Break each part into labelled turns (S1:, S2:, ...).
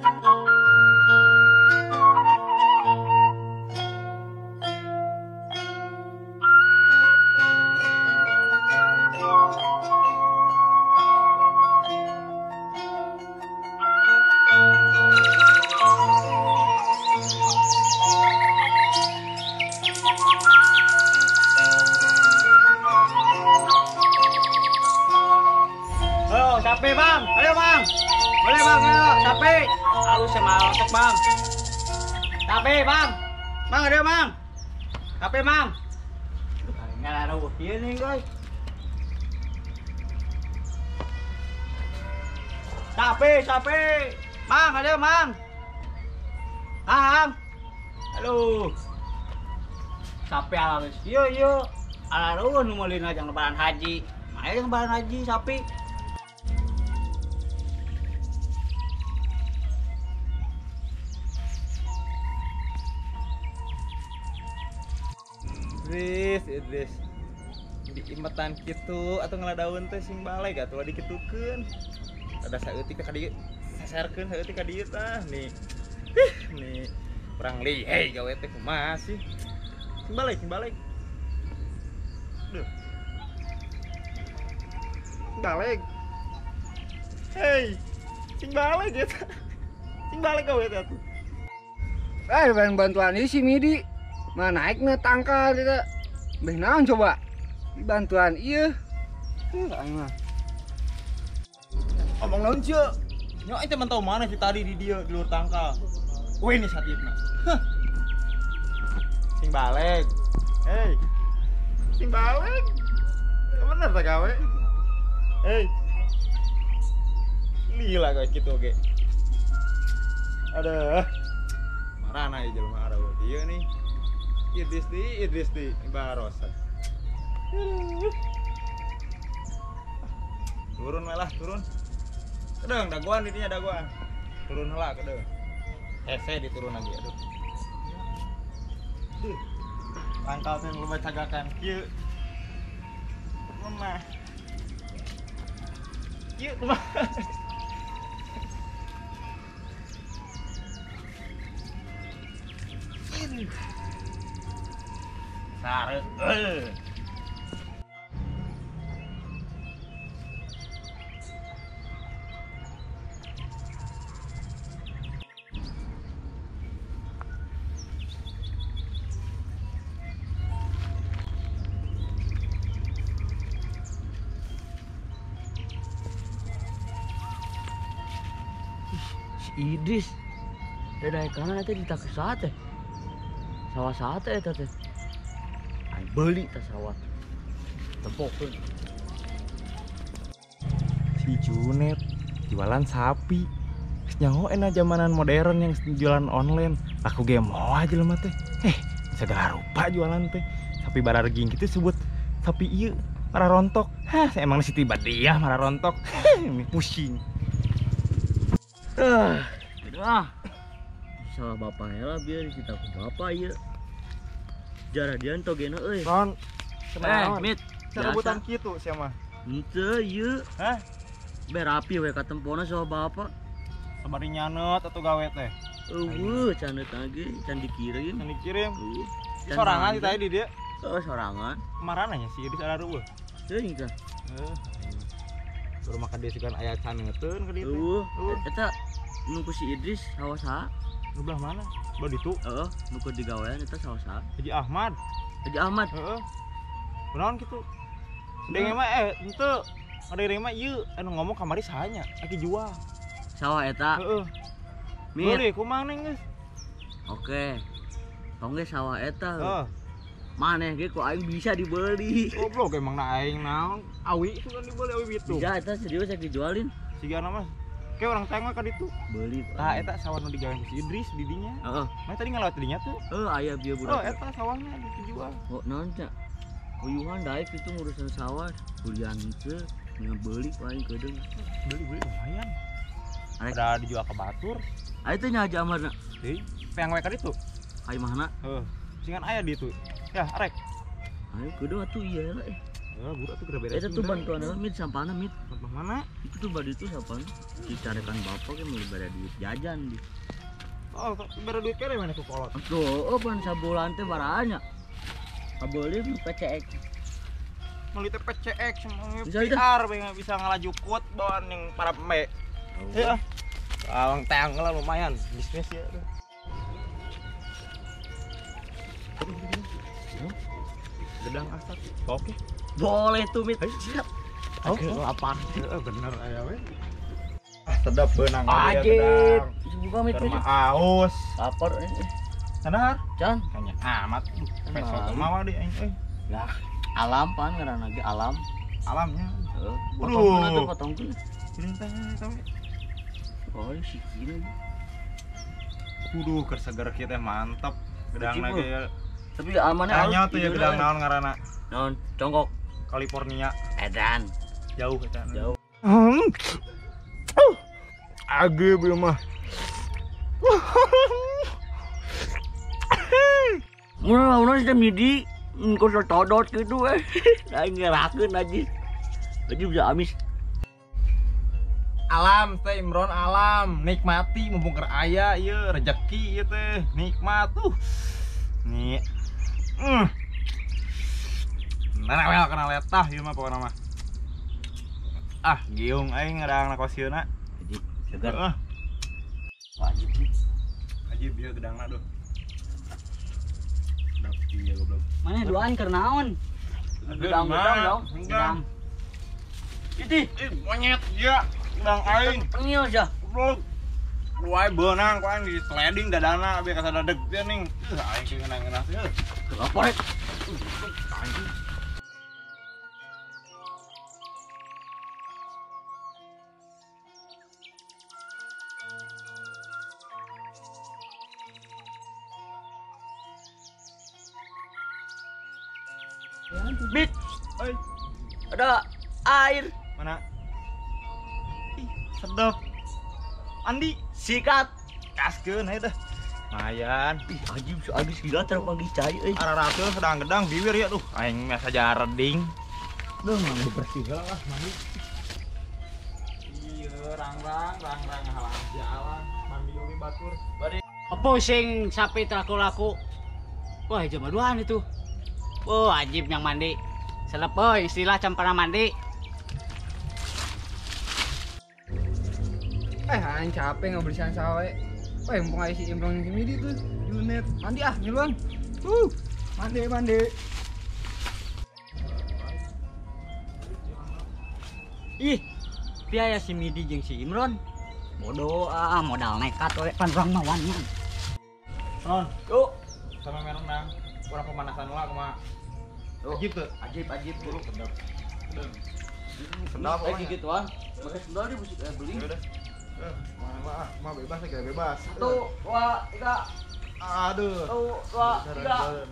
S1: Sapi bang, ayo bang, boleh bang, ayo sapi, halus sama otak bang, sapi bang, bang ada bang, sapi bang, nggak ada nih guys, sapi sapi, bang ada bang, bang, halo, sapi halus, yo yo, ala nu meulina jang lebaran haji, mana jang lebaran haji sapi.
S2: Idris, Idris diimetan kitu atau ngeladaun teh sing baleg atuh dikitukeun. Ada saeutik ka dieu, saserkeun saeutik ka dieu tah nih. Nih urang lihei gawe teh kumaha sih? Sing baleg, sing baleg. Duh. Sing baleg. Hei, sing baleg eta. Sing baleg gawe teh atuh.
S3: Eh, bantuan ieu si Midi. Mana naik na tangkal tidak? Beh naon coba? Bantuan iya. Aing mah.
S2: Omong naon cia? Nyo aing teh mantau mana sih tadi di dia di luar tangkal. Wih ini satipna. Hah. Sing baleg. Hei. Sing baleg. Bener tak gawe? Hei. Lila kayak gitu oke. Aduh. Marana ieu jelema areuh ieu nih. Idris di, Idris di, barosan. Turun malah, turun. Kedeng, daguan didinya daguan. Turun heula kedeng. Hese diturun lagi, aduh. Duh. Tangkal teh loba cagakan kieu. Lemah. Kieu kumaha? Sare.
S4: Si Idris, da kana teh ditak sate. Sawah sate eta teh. Beli tas sawah. Tempokeun.
S2: Si Junet jualan sapi. Geus nyaho enak zamanan modern yang jualan online. Aku ge moal jelema teh. Segala rupa jualan teh. Sapi bararging kitu sebut sapi ieu marah rontok. Hah, emang si tiba dia marah rontok. Pusing.
S4: Ah. Salah bapak heula biar kita ku bapak ieu. Jaradian togena euy.
S2: Non.
S4: Mit,
S2: rebutan kitu sia mah.
S4: Henteu ieu.
S2: Hah?
S4: Berapi we katempona sama bapak.
S2: Sabari nyaneut atuh gawe teh.
S4: Eueuh, caneut lagi, can dikirim.
S2: Can dikirim. Sorangan di tadi di dieu.
S4: Heeh, sorangan.
S2: Marana nya si Idris ada eueuh.
S4: Teuing tah.
S2: Heuh. Baru makan dia sugan aya caneuteun ka dieu teh.
S4: Eueuh, eta nu ku si Idris sawah saha?
S2: Nu belah mana? Belah ditu?
S4: Heeh, nu keur digawean eta sawah saha?
S2: Haji Ahmad.
S4: Haji Ahmad.
S2: Heeh. Kunaon kitu? Denge mah henteu. Ada mah ieu anu ngomong kamari saha nya? Aki jual.
S4: Sawah eta.
S2: Heeh. Meuli kumaha neng geus?
S4: Oke. Tong ge sawah eta.
S2: Heeh.
S4: Maneh ge ku aing bisa dibeli.
S2: Goblok emang na aing naon? Awi itu kan dibeli awi bitu.
S4: Bisa eta serius aki jualin.
S2: Sigana mah kayak orang tengok ka ditu.
S4: Beli.
S2: Tah eta sawah nu digawe ku si Idris di dinya.
S4: Heeh.
S2: Mah tadi ngalewat dinya tuh.
S4: Heeh, aya bieu budak.
S2: Oh, eta sawahna dijual.
S4: Oh, naon nya? Uyuhan daek itu ngurusan sawah, kuliah henteu, ngebeli paling kedeung.
S2: Beli-beli lumayan. Ada dijual ke batur.
S4: Aya teh nya Haji Ahmadna.
S2: Deui, peang we ka ditu.
S4: Ka imahna?
S2: Heeh. Singan aya di ditu. Ya, arek.
S4: Ayo kedeung atuh ieu lah.
S2: Heeh, budak tuh geura beres.
S4: Eta tuh bantuan heula Mit sampahna Mit.
S2: Sampah mana?
S4: Itu tuh bari itu sampahna. Dicarekan bapak ge meuli bare duit jajan di.
S2: Oh, bare duit kene mana ku kolot.
S4: Tuh, pan sabulan teh baranya. Kabeuli PCX.
S2: Meuli teh PCX PR bisa ngalajukut bawaan yang para pembe. Heeh. Awang teang lah lumayan bisnis ya. Gedang asap. Oke.
S4: Boleh tuh Mit. Siap.
S2: Oke,
S4: lapar.
S2: Bener aya we. Ah, sedap beunang
S4: ya gedang. Buka Mit.
S2: Aus.
S4: Lapar
S2: Sadar?
S4: Can.
S2: Kayaknya amat. Besok mawa di aing euy.
S4: Ya, alam pan ngaranna ge alam.
S2: Alamnya.
S4: Heeh. Potongkeun atuh potongkeun.
S2: Teh teh.
S4: Oh, si kini.
S2: Kuduh keur seger kieu teh mantep. Gedangna ge.
S4: Tapi amannya
S2: alus. Tuh ya gedang naon ngaranna?
S4: Naon? Congkok.
S2: California.
S4: Edan.
S2: Jauh eta.
S4: Jauh.
S2: Age ieu mah.
S4: Mun teh midi engko todot kitu eh. Aing ngerakeun aja. Aja bisa amis.
S2: Alam teh Imron alam, nikmati mumpung keur aya ieu rejeki ieu teh, nikmat tuh. Nih. Nah, kena letah ieu mah pokona mah. Ah, giung aing ngadangna kosieuna.
S4: Ajib, segar.
S2: Heeh.
S4: Wajib nih.
S2: Ajib ieu gedangna duh. Sedap ieu goblok.
S1: Mana duaan keur naon?
S4: Gedang-gedang dong.
S1: Gedang.
S4: Ih,
S2: monyet dia. Gedang aing.
S4: Tengil aja.
S2: Goblok. Lu ae beunang ku aing di sliding dadana biar kasadadeg teh ning. Aing sih ngeunah-ngeunah teh.
S4: Lapor.
S2: Anjing.
S4: Mit.
S2: Oi.
S4: Ada air.
S2: Mana? Ih, sedap. Andi,
S4: sikat.
S2: Kaskeun hayu dah. Lumayan.
S4: Ih, ajib habis gila terpanggil cai euy.
S2: Ararateun sedang gedang biwir ya tuh. Aing biasa jareding. Duh, mandi bersih lah mandi. Iya, rang-rang, rang-rang halang jalan, mandi oge batur.
S1: Bari apa sing sapi laku-laku? Wah, jam 2-an itu. Oh, wajib yang mandi. Selep euy, istilah can pernah mandi.
S3: Aing capek ngabersihan sawah. Wah, mumpung aya si Imron si Midi tuh, Junet. Mandi ah, ngiluan. Mandi, mandi.
S1: Ih, biaya si Midi jeung si Imron. Bodoh ah, modal nekat we pan urang mah wani.
S2: Ron,
S4: yuk.
S2: Sama merenang. Kurang pemanasan lah kumaha. Ajib tuh.
S4: Ajib, ajib.
S2: Sedap. Sedap.
S4: Kayak gitu ah. Pakai sendal di beli.
S2: Udah. Mah bebas ya, bebas.
S4: 1 2 3.
S2: Aduh.
S4: 1 2 3.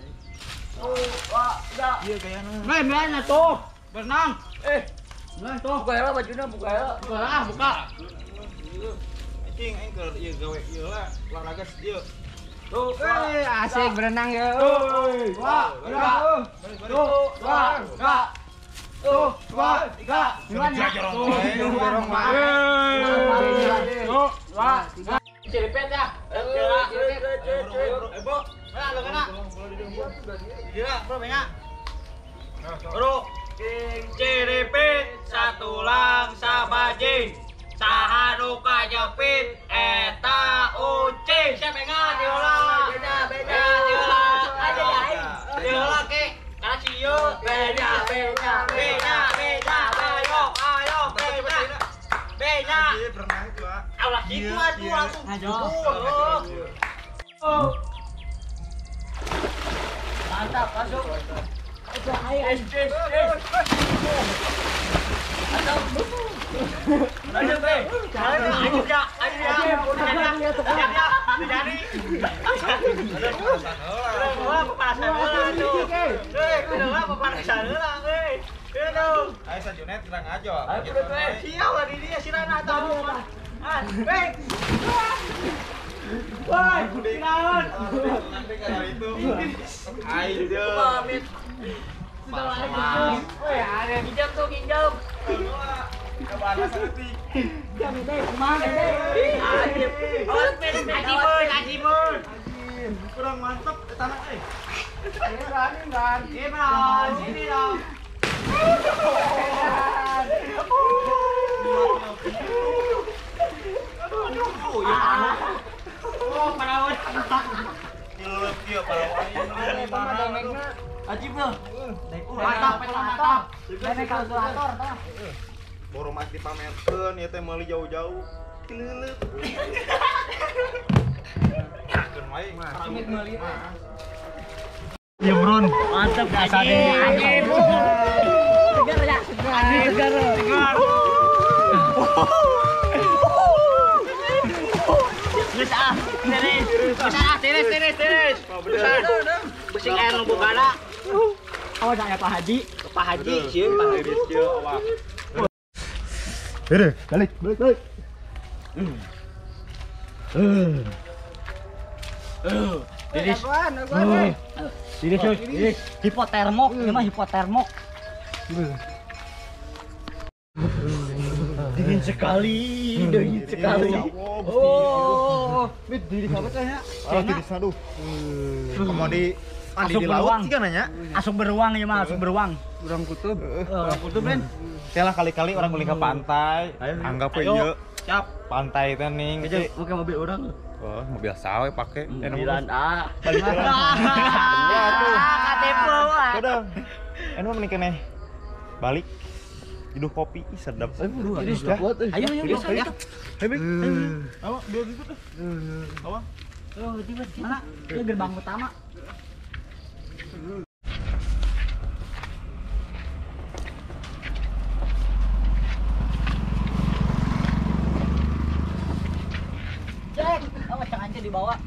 S4: 1 2 3.
S2: Iya kayaknya.
S1: Main main tuh. Berenang. Berenang tuh.
S4: Buka heula bajunya, buka heula.
S1: Buka lah, buka.
S2: Anjing aing keur ieu gawe ieu lah, olahraga ieu.
S4: Tuh,
S3: asik berenang ya.
S4: 2 3. 2 3. 2 3.
S1: 2 3. Ciripet ya. Bro, lu kena. Gila, bro, banyak. Bro, ciripet satu lang sabajing. Saha nu kajepit eta ucing. Siapa ingat diolah?
S4: Beda, beda.
S1: Diolah. Diolah ke. Kasih
S4: Beda, beda,
S1: beda, beda. Ayo, ayo, beda. Beda.
S2: Berenang itu, ah.
S1: Alah gitu atuh langsung.
S4: Oh. Mantap, masuk. Mantap.
S1: Lanjut, eh. Lanjut ya. Jadi. Pepanasan heula tuh. Heula pepanasan heula euy. Aduh.
S2: Ayo sajunet terang aja.
S4: Ayo udah teh.
S1: Siap lah di dia si Rana tahu. Ah, baik. Woi, naon?
S2: Itu. Ayo.
S4: Pamit. Nginjem tuh, nginjem.
S2: Kabana saeutik.
S1: Jam teh kumaha teh? Ajib. Ajibeun, ajibeun.
S2: Kurang mantap eta mah euy.
S3: Berani, Bang.
S1: Gimana? Sini dong.
S2: Aduh, ya.
S1: Oh, parawan.
S2: Tileup kieu parawan.
S1: Ajib loh. Mantap, mantap. Dene kalkulator tah.
S2: Boro mah dipamerkeun ieu teh meuli jauh-jauh. Tileup. Keun wae.
S3: Meuli mah.
S2: Ya Bron.
S4: Mantap Ajib. Segar ya, segar. Segar.
S2: Segar.
S4: Geus ah, tiris. Geus ah, tiris, tiris, tiris. Besing air nu bogana.
S1: Awas aya Pak Haji, Pak Haji sieun Pak Haji.
S2: Kieu awak. Heuh, balik, balik, balik.
S4: Tiris.
S1: Tiris, tiris. Hipotermok, ini mah hipotermok.
S4: Dingin sekali, dingin sekali.
S3: Oh, mit diri apa teh nya?
S2: Oh, tiris aduh. Komo di mandi di laut sih kan nanya.
S1: Asup beruang ya mah, asup beruang.
S3: Urang kutub.
S1: Urang kutub, Ben.
S2: Teh lah kali-kali orang beli ke pantai. Anggap we ieu.
S1: Siap.
S2: Pantai teh ning.
S4: Oke mobil orang.
S2: Oh, mobil sawe pake.
S4: 9A.
S2: Balik
S4: Ya tuh. KTP wah.
S2: Udah. Anu mah mending keneh. Balik. Hidup kopi ih sedap.
S1: Ayo, ayo, ayo.
S2: Ayo, Bik. Ayo, biar gitu deh. Apa?
S1: Oh, di mana? Ini gerbang utama. Cek, oh, cek aja dibawa.